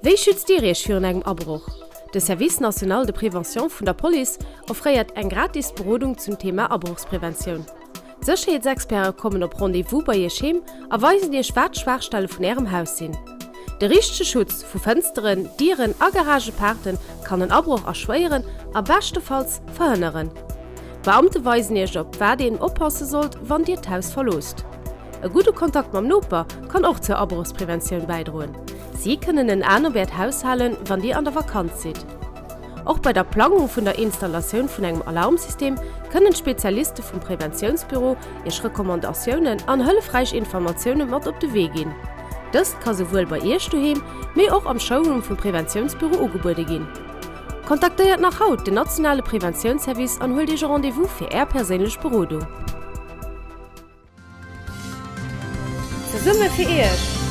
Wéi schützt Dir Iech virun engem Abroch? De Service National de Prévention vun der Police offréiert eng gratis Berodung zum Thema Abrochspreventioun. D'Sécherheetsexperte kommen op Rendez-vous bei Iech heem a weisen Iech wat d'Schwaachstelle vun Ärem Haus sinn. De richtege Schutz vu Fënsteren, Dieren a Garagepaarte kann en Abroch erschwéieren a beschtefalls verhënneren. D'Beamte weisen Iech op wat een oppasse sollt wann Dir d'Haus verloosst. E gudde Kontakt mam Noper kann och zur Abrochspreventioun bäidroen. Si kënnen en An op Äert Haus halen, wann Dir an der Vakanz sidd. Och bei der Plangung vun der Installatioun vun engem Alarmsystem kënnen d'Spezialiste vum Preventiounsbüro Iech Recommandatiounen an hëllefräich Informatioune mat op de Wee ginn. Dëst ka souwuel bei Iech doheem, mee och am Showroom vum Preventiounsbüro ugebuede ginn. Kontaktéiert nach haut den nationale Preventiounsservice an huelt Iech e Rendez-vous fir Är perséinlech Berodung. Zesumme fir Iech!